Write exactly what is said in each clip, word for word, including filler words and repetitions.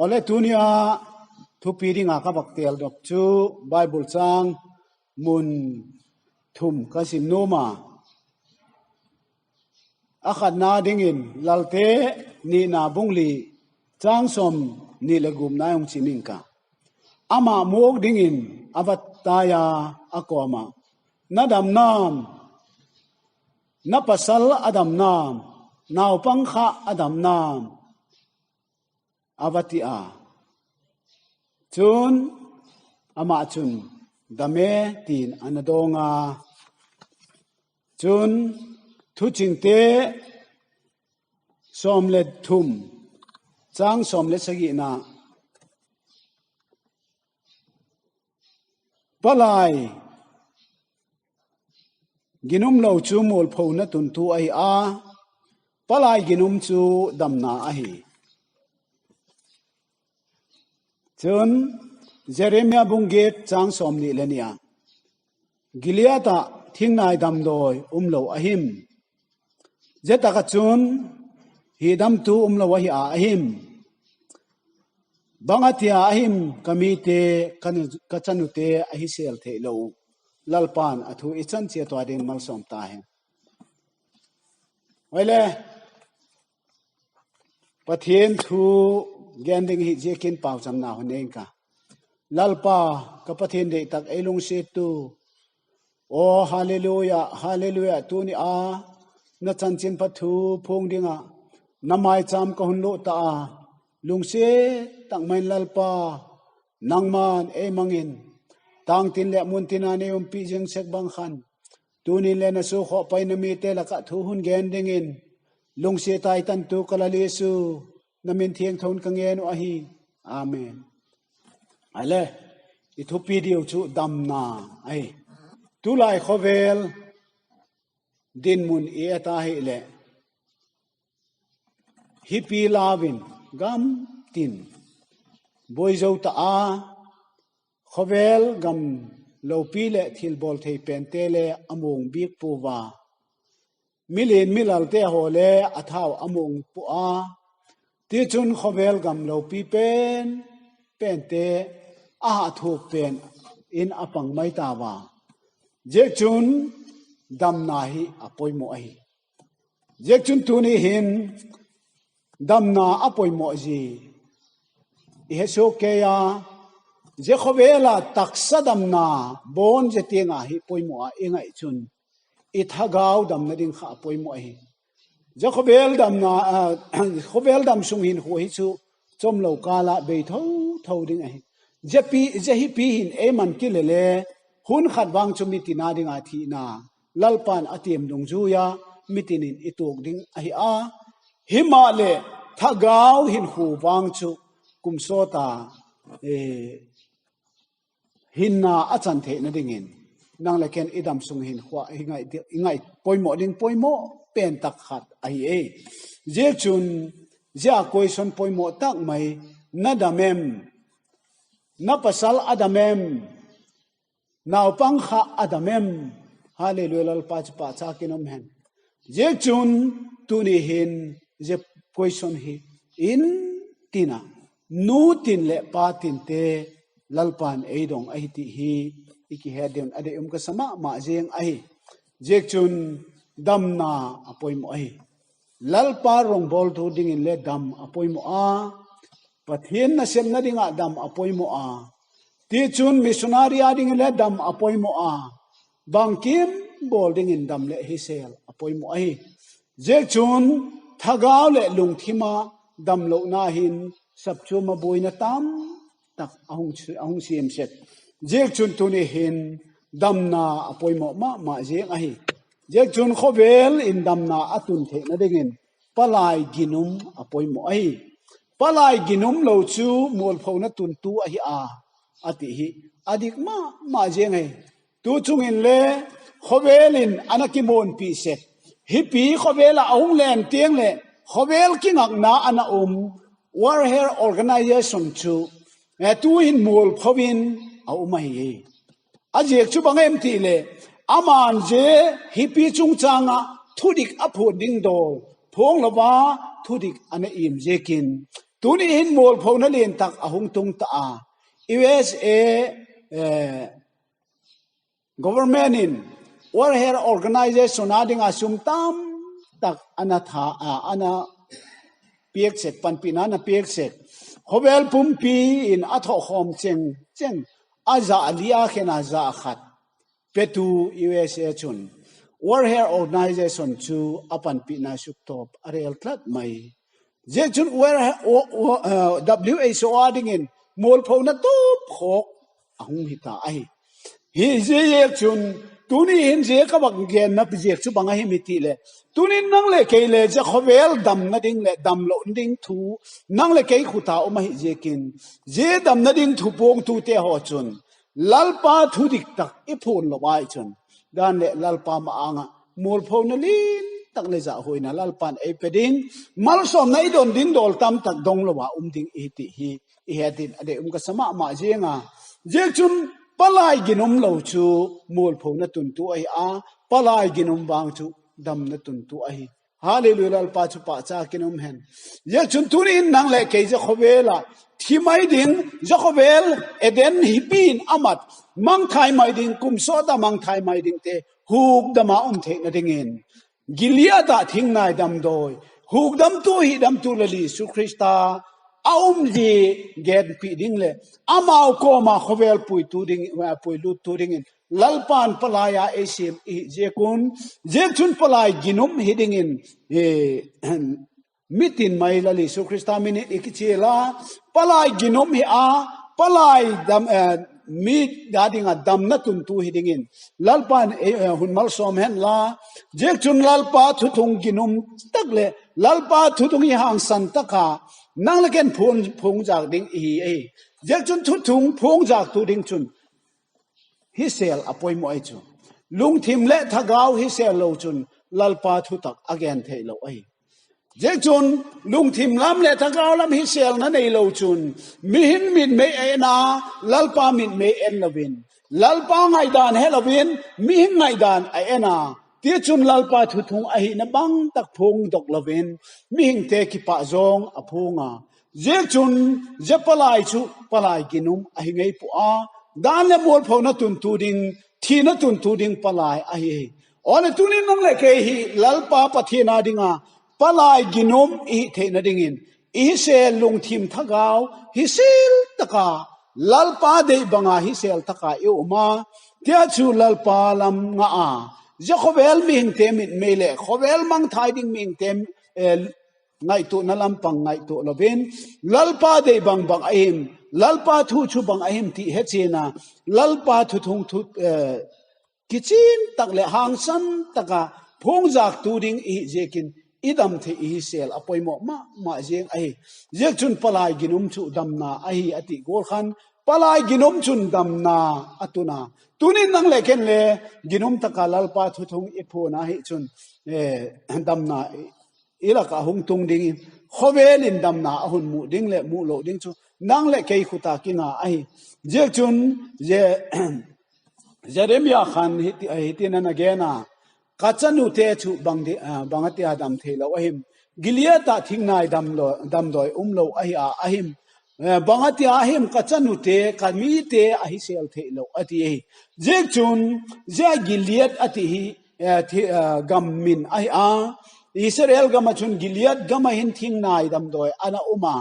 Ole tunia thupi dinga kabak tial dok chu Bible chang mun thum kasim numa. Akhat na dingin lalte ni na bungli chang som ni legum na yung chimingka. Ama muk dingin abat taya ako ama. Na dam nam. Na pasal adam nam. Na upangha adam nam. Abatia. Chun ama chun dame tin anadonga. Chun thuching te somlet thum. Chang somlet sagi na. Palai. Ginum lo chu mol phou na tun tu ahi a. Palai ginum chu damna ahi. Chun Jeremia bungit chang somni lenia. Gilead a thingnai damdoi umlo ahim. Jeta kachun hi dam tu umlo wahi a ahim. Bangatia ahim kamite kanu kachanu te ahi sel te lo. Lalpan athu ichan chia to adin mal som tahe. Waile. Pathian thu gending hi jekin pau cham na honengka. Lalpa ka Pathian de tak elung se tu. O haleluya, haleluya, tuni a. Na chanchin pathu phung dinga. Na mai cham ka hun lo ta a. Lung se tak main Lalpa. Nang man e mangin. Tang tin le mun tin ane um pi jeng sek bang khan. Tuni le na su kho pai na mi te la ka thu hun gen dingin. Lung se tai tan tu kala Yesu. Na min thieng thon ka ngenu ahi. Amen. Ale. Ithu pidiu chu damna. Ai. Tu lai khovel. Din mun i eta hi le. Hipi lawin gam tin. Boi jou ta a. Khobel gam lopi le thil bol thei pente le amung bik pu wa. Milin milal te ho le athau amung pu a. Ti chun khobel gam lopi pen pente a thu pen in apang mai ta wa. Je chun damna hi apoi mo ahi. Jek chun tuni hin damna apoi mo ji. Ihe so ke ya, je khobela taksa damna bon je tienga hi poi mo a ingai chun. Ithagau damna ding kha apoi mo hi. Je khobel damna, ah, khobel dam sung hin hu hi chu chom lo kala bei thau thau ding ahi. Je pi, je hi pi hin e man kilele, hun khat wang chu mitina ding a thi na. Lalpan atiem dung juya, mitinin ituk ding ahi a. Hima le, thagau hin hu wang chu, kum sota, eh, hinna achan the na dingin. Nang le ken idam sung hin hua, hingai, hingai, poimo ding, poimo, pen tak khat ahi e. Je chun, je a koi son poimo tak mai, na damem, na pasal adamem, na upang ha adamem. Haleluya, Lalpa chi pa cha kinom hen. Je chun tuni hin je question hi in tina. Nu tin le pa tin te Lalpan eidong ahi ti hi iki he den ade um ka sama ma jeng ahi. Je chun damna apoi mo ahi. Lalpa rong bol tu dingin le dam apoi mo a. Pathian na sem na dinga dam apoi mo a. Ti chun missionary a dingin le dam apoi mo a. Bangkim bol dingin dam le hisel apoi mo ahi. Je chun thagau le lungthima dam lo na hin sap chuma boi na tam tak ahung, ahung siem set. Je chun tuni hin damna apoi mo ma ma je ahi. Je chun khobel in damna atun the na dingin. Palai ginum apoi mo ahi. Palai ginum lo chu mol phau na tun tu ahi a. Ati hi. Adik ma, ma jeng ahi. Tu chungin le, khobelin ana kimon pi set. Hipi khobela aung len tieng le, khobel kingak na ana um, World Health Organization chu. E tu hin mol phobin, a um ahi. Ajek chu bangem ti le, aman je hipi chungchanga thudik apho ding dol, phong lo ba thudik ana im jekin. Tuni hin mul phone na lin tak ahung tung ta a. U S A, eh, government in World Health Organization ading asum tam tak ana tha, ah, ana piek sek, panpi na ana piek sek. Khobel pumpi in atho hom cheng, cheng. Aza alia kena aza khat. Petu U S A chun. World Health Organization chu apanpi na suk top. Are el tlat mai. Je chun World He-, o, o, eh, W H O adingin. Mul phone na top hok. Ahung hita ahi. Hi je yek chun. Tuni hin je kabak gen na pi yek chu banga hi miti le. Tuni nang le kei le je khobel dam na ding le dam lo ding thu. Nang le kei khuta o ma hi je kin. Je dam na ding thu pong tu te ho chun. Lalpa thudik tak iphun lo bai chun. Dan le Lalpa ma anga. Mul phone na lin tak le ja hui na Lalpan e peding. Mal som na idon ding dol tam tak dong lo wa um ding ihiti hi. Ihe din ade um ka sama ma jenga. Je chun palai ginum lo chu mul phone na tun tu ai a. Palai ginum bang chu dam na tun tu ai. Hallelujah, Lalpa chu pa cha kinum hen. Je chun tuni nang le kei je khobela. Thi mai ding, je khobel, Eden hipin amat. Mang thai mai ding, kum so da mang thai mai ding te, huk da ma um the na dingin. Gilead da thing nai dam doi. Huk dam tu hi dam tu le Jisu Krista. A um ji gen pi ding le. Amau koma khobel pui tu ding, pui lut tu dingin. Lalpan palai a esim i jekun, jekun palai ginum hidingin, eh, mitin mai la Jisu Krista mini ikichela, palai ginum hi a, palai dam, eh, mi dadinga dam na tuntu hidingin. Lalpan, eh, eh, hun mal som hen la, jekun Lalpa tutung ginum takle, Lalpa tutung i hang san taka, nang leken pung, pung jak ding i, eh, jekun tutung pung jak tu ding chun. Hisel apoi mo ai chu. Lungthim le thagau hisel lo chun Lalpa thutak agen thei lo ai. Je chun lungthim lam le thagau lam hisel na nei lo chun. Mihin mit mei ena, Lalpa mit mei en lo bin. Lalpa ngai dan he lo bin, mihin ngai dan a ena. Tie chun Lalpa thuthung ahi na bang tak phung dok lo bin. Mihin te kipa jong a phunga. Je chun, je palai chu, palai ginum ahi ngai pu a. Dan le mol phau na tuntu ding, thi na tuntu ding palai ahi. Ole tuni nang le ke hi Lalpa Pathian a dinga, palai ginum i the na dingin. I se lungthim thagau, hi sil taka, Lalpa de banga hi sel taka i uma, tia chu Lalpa lam nga a. Je khobel mihing te mit mele, khobel mang thai ding mihing te, eh, ngaitu na lampang ngaitu lo bin. Lalpa de bang bang ahim. Lalpa thu chu bang ahim ti hechina. Lalpa thu thung thu, eh, kichin tak le hangsan taka phung jak tu ding i jekin idam the i sel apoi mo ma, ma jeng ahi. Jek chun palai ginum chu dam na ahi ati gol khan. Palai ginum chun dam na atuna. Tuni nang le ken le ginum taka Lalpa thu thung i phu na hi chun, eh, dam na i Ila ka hung tung ding, khobel in dam na ahun mu ding le mu lo ding chu, nang le kei khuta kina ahi. Je chun, je, Jeremia khan hiti, hiti na na gena, kachanu te chu bang di, ah, bang ati adam the lo ahim. Gilead ta thing nai dam lo, dam doi um lo ahi a ahim. Eh, bang ati ahim kachanu te, kami te ahi sel the lo ati ahi. Je chun, je Gilead ati hi, eh, thi, eh, gam min ahi a. Israel gam a chun Gilead gam a hin thing nai dam doi ana uma.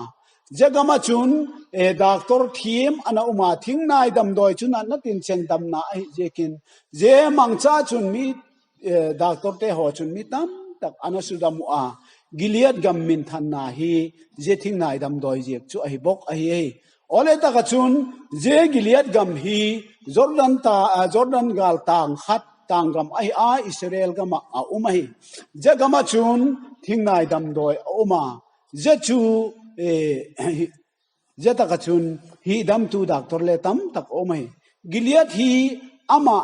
Je gam a chun, eh, doctor thiem ana uma thing nai dam doi chun na, na tin cheng dam na ahi jekin. Je mangcha chun mi, eh, doctor te ho chun mi tam tak ana su dam a. Gilead gam min than na hi, je thing nai dam doi jek chu ahi bok ahi ahi. Ole taka chun, je Gilead gam hi, Jordan ta, ah, Jordan gal tang khat tang gam ahi a Israel gam a, a uma hi. Je gam a chun, thing nai dam doi a uma. Je chu, eh, je taka chun, hi dam tu doctor le tam tak a uma hi. Gilead hi ama,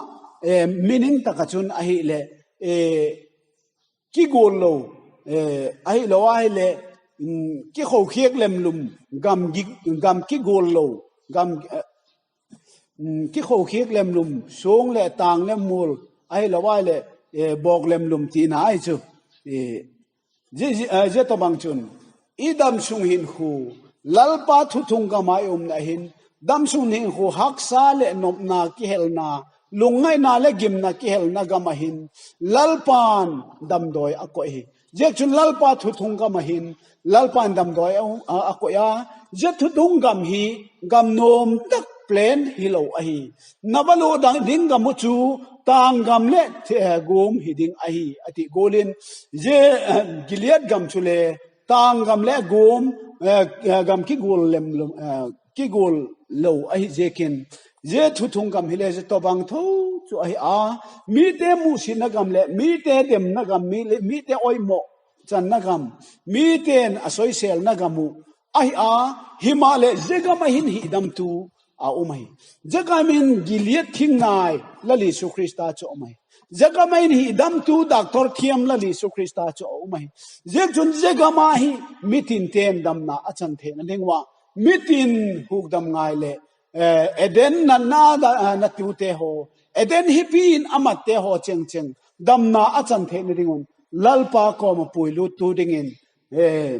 eh, meaning taka chun ahi le, eh, ki gol lo, eh, ahi lo ahi le, mm, ki khou khiek lem lum, gam gi-, gam ki gol lo, gam, eh, mm, ki khou khiek lem lum, song le tang lem mul, ahi lo ahi le, eh, bok lem lum ti na ahi chu. Eh, je, je, eh, je to bang chun. I dam sung hin khu, Lalpa thuthuŋ gama i umna hin, damsung niŋku haksa le nopna kihel na, lungai na le gimna kihel na gama hin, Lalpan damdoi ako'i. Jekchun Lalpa thuthuŋ gama hin, Lalpan damdoi a, a, ako'i a, je thuthuŋ gam hi, gam nom tak plen hilo ahi. Nabalu dang ding gam uchu, tang gam le, eh, gum hi ding ahi, ati gulin, je, eh, Gilead gam chule, tang gam le gum, eh, eh, gam kigul lem, lem, eh, kigul lo ahi jekin. Je thuthuŋ gam hile je tobang tho chu ahi a. Mite musi na gam le, mite dem na gam, mi le, mite oimo chan na gam, miten asoi sel na gamu. Ahi a, hima le, je gam ahin hi dam tu a uma hi. Je gam ahin Gilead thing nai, la Lisu Krista cho uma hi. Je gam ahin hi dam tu doctor thiam la Lisu Krista cho uma hi. Jekchun je gam ahi mitin ten damna achan the na dingwa. Mitin huk dam ngai le, eh, Eden na na da, eh, na tiute ho. Eden hipin amat te ho cheng cheng. Damna achan the na dingun. Lalpa ko ma pui lu tu dingin. Eh,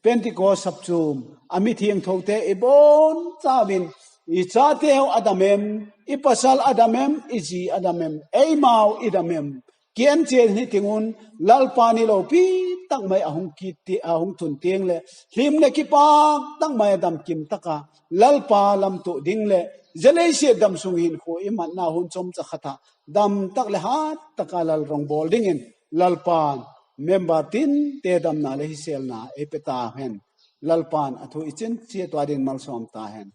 Pentecost sapchum, ami thieng thote ibon tawin, i chate ho adamem, i pasal adamem, i ji adamem, ei mau idamem. Kien che ni tingun, Lalpa ni lo pi tak mai ahung kiti, ahung tun tieng le, him le kipak tak mai adam kim taka, Lalpa lam tu ding le, jele isi dam sung hin hu imat na hun chom cha khata, dam tak le hat taka lal rong bol dingin, Lalpa memba tin te dam na le hisel na e peta hen. Lalpan athu ichin chiet wadin mal som ta hen.